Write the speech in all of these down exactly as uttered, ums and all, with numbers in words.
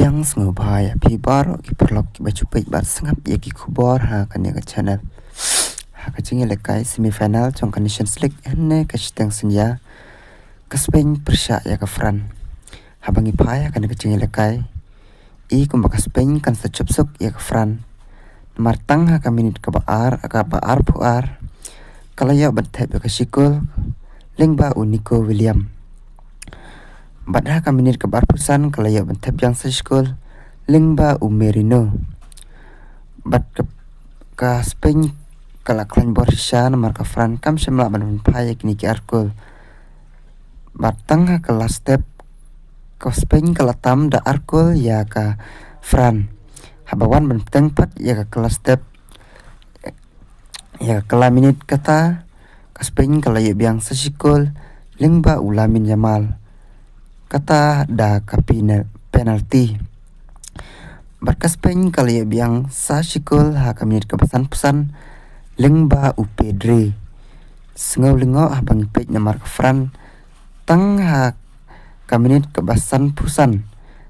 Biang sngewbha ïa phi baroh ki paralok kiba ju peit bad sngap ïa ki khubor ha kane ka channel. Ha ka jingïalehkai semifinal jong ka Nations League hynne ka shiteng synñia, ka Spain pyrshah ïa ka France. Haba ngi phai ha kane ka jingïalehkai, i kumba ka Spain kan sa jop suk ïa ka France. Namar tang ha ka minit kaba ar, kaba arphew ar, ka la ïoh ban thep ïa ka shi kol lyngba u Nico Williams. Bad ha ka minit kaba arphew san ka la ïoh ban thep biang sa shi kol lyngba u Merino. Bad ka, ka Spain ka la khlaiñ bor shisha namar ka France kam shym lah ban pynphai ïa kine ki ar kol. Bad tang ha ka last step ka Spain ka la tam da ar kol ïa ka France. Haba wan ban bteng pat ïa ka last step, ïa ka kylla minit kata, ka Spain ka la ïoh biang sa shi kol lyngba u Lamine Yamal. Kata da ka penal-, penalty. Bad ka Spain ka la ïoh biang sa shi kol ha ka minit kaba sanphew san lyngba u Pedri. Sngew lyngngoh haba ngi peit namar ka France tang ha ka minit kaba sanphew san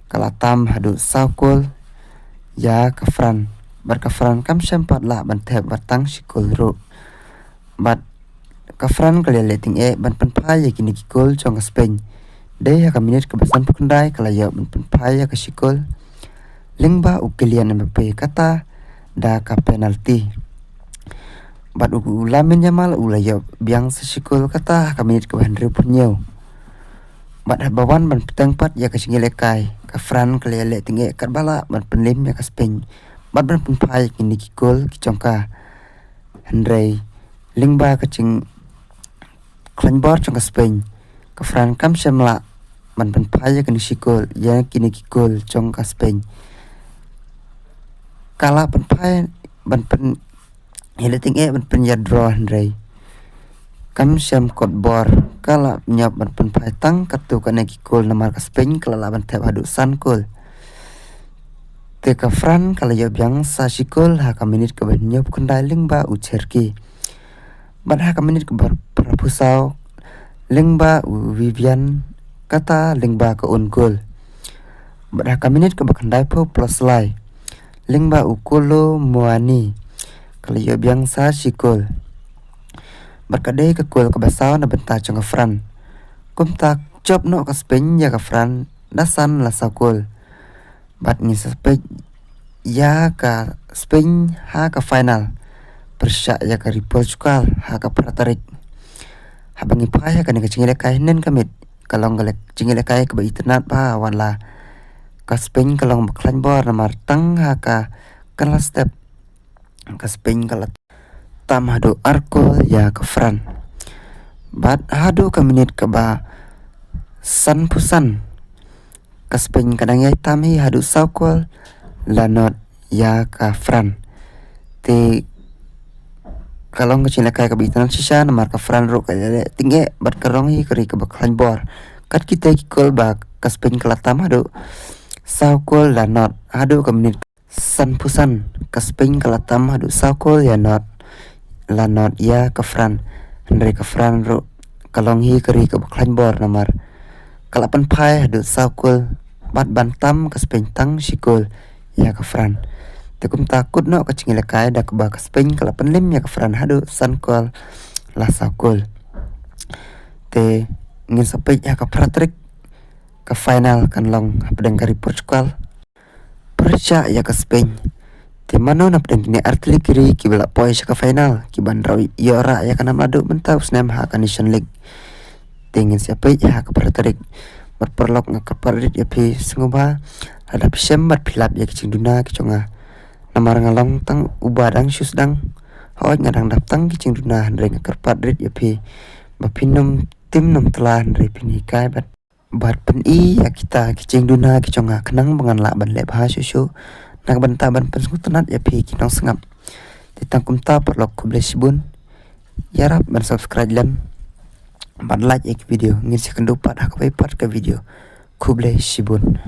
ka la tam haduh saw kol ïa ka France. Bad ka France kam shym pat lah ban thep bad tang shi kol ruh. Bad ka France ka la ïaleh tyngeh ban pynphai ïa kine ki kol jong ka Spain. Dei ha ka minit kaba sanphew khyndai ka la ïoh ban pynphai ïa ka shi kol lyngba u Kylian Mbappe kata da ka penalty. Bad u Lamine Yamal u la ïoh biang sa shi kol kata ha ka minit kaba hynriewphew hynñiew. Bad haba wan ban bteng pat ïa ka jingïalehkai, ka France ka la ïaleh tyngeh katba lah ban pynlem ïa ka Spain bad ban pynphai ïa kine ki kol ki jong ka. Hynrei lyngba ka jingkhlaiñ bor jong ka Spain, ka France kam shym lah ban pynphai ïa kine shi kol, ïa kine ki kol jong ka Spain. Ka la pynphai ban pyn, ïaleh tyngeh ban pynïaid draw hynrei kam shym kot bor, ka la ñiap ban pynphai tang katto katne ki kol namar ka Spain ka la lah ban thep haduh san kol. Te ka France ka la ïoh biang sa shi kol ha ka minit kaba hynñiewphew khyndai lyngba u Cherki. Bad ha ka minit kaba phra phew saw lyngba u Vivian kata lyngba ka own goal. Bad ha ka minit kaba khyndaiphew plus lai lyngba u Kolo Muani ka la ïoh biang sa shi kol. Bad ka dei ka kol kaba saw na bynta jong ka France. Kumta jop noh ka Spain ïa ka France da san la saw kol. Bad ngin sa peit ïa ka Spain ha ka final pyrshah ïa ka ri Portugal ha ka phra tarik. Haba ngi phai ha kane ka jingïalehkai hynnin ka miet ka long ka leh-, jingïalehkai kaba itynnad bha wat la ka Spain ka long ba khlaiñ bor namar tang ha ka, ka last step ka Spain ka la tam haduh ar kol ïa ka France. Bad haduh ka minit kaba sanphew san ka Spain ka dang ïai tam hi haduh saw kol la nod ïa ka France. Te ka long ka jingïalehkai kaba itynnad shisha namar ka France ruh ka ïaleh tyngeh bad ka long hi ka ri kaba khlaiñ bor. Kat kita ki kol ba ka Spain ka la tam haduh saw kol la nod haduh ka minit sanphew san ka Spain ka la tam haduh saw kol ïa nod, la nod ïa ka France. Hynrei ka France ruh ka long hi ka ri kaba khlaiñ bor namar ka la pynphai haduh saw kol bad ban tam ka Spain tang shi kol ïa ka France. Te kumta kut noh ka jingïalehkai da kaba ka Spain ka la pynlem ïa ka France haduh san kol la saw kol. Te ngin sa peit ha ka phra tarik ka final kan long hapdeng ka ri Portugal pyrshah ïa ka Spain. Te mano na pdeng kine artylli ki ri kiba la poi sha ka final kiban ïoh rah ïa ka nam laduh mynta u snem ha ka Nation League. Te ngin sa peit ha ka phra tarik. Bad paralok nga kyrpad rit ïa phi sngewbha lada phi shem bad phi lap ïa ki jingduna ki jong nga. Namar nga long tang uba dang shu sdang. Hooid nga dang dap tang ki jingduna hynrei nga kyrpad rit ïa phi ba phin nym tim nym tla hynrei phin hikai bad bad pyni ïa kita ki jingduna ki jong nga khnang ba ngan lah ban leh bha shuh shuh na ka bynta ban pynsngewtynnat ïa phi ki nongsngap. Te tang kumta paralok khublei shibun. Ïarap ban subscribe lem bad like ïa ki video. Ngin sa ïakynduh pat ha kawei pat ka video. Khublei shibun.